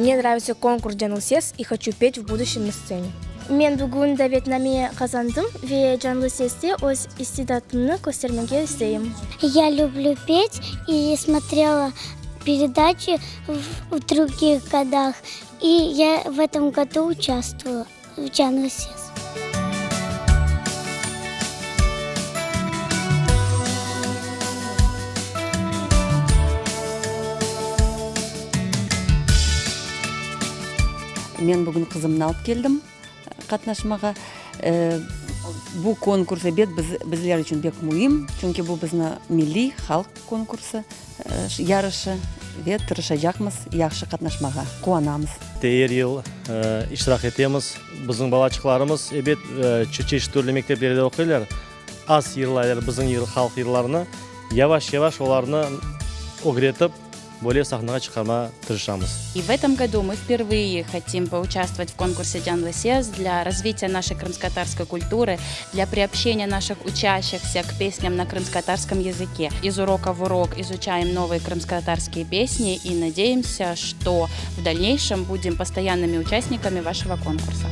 Mne nravится konkurs Canlı ses i hoçu pet v buduşem na stsene. Men bugün davetname qazandım ve Canlı seste öz istidatımnı köstermege isteyim. Ya lüblü pet i smotrela peredaçi v drugih godah, i ya v etom godu uçastvuyu v Canlı ses. Men bugün qızımnı alıp keldim qatnaşmağa. Bu konkurs, ebet, bizler içün pek müim, çünki bu bizni milliy halq konkursı, yarışı ve tırışacaqmız yahşı qatnaşmağa, quvanamız. Er yıl iştirak etemiz. Bizim balaçıqlarımız, ebet, çeşit türlü mekteplerde oquylar, az yırlaylar bizim halq yırlarını. Yavaş-yavaş olarnı ögretip, böyle sahnağa çıqarmağa tırışamız. И в этом году мы впервые хотим поучаствовать в конкурсе Canlı Ses для развития нашей крымскотатарской культуры, для приобщения наших учащихся к песням на крымскотатарском языке. Из урока в урок изучаем новые крымскотатарские песни и надеемся, что в дальнейшем будем постоянными участниками вашего конкурса.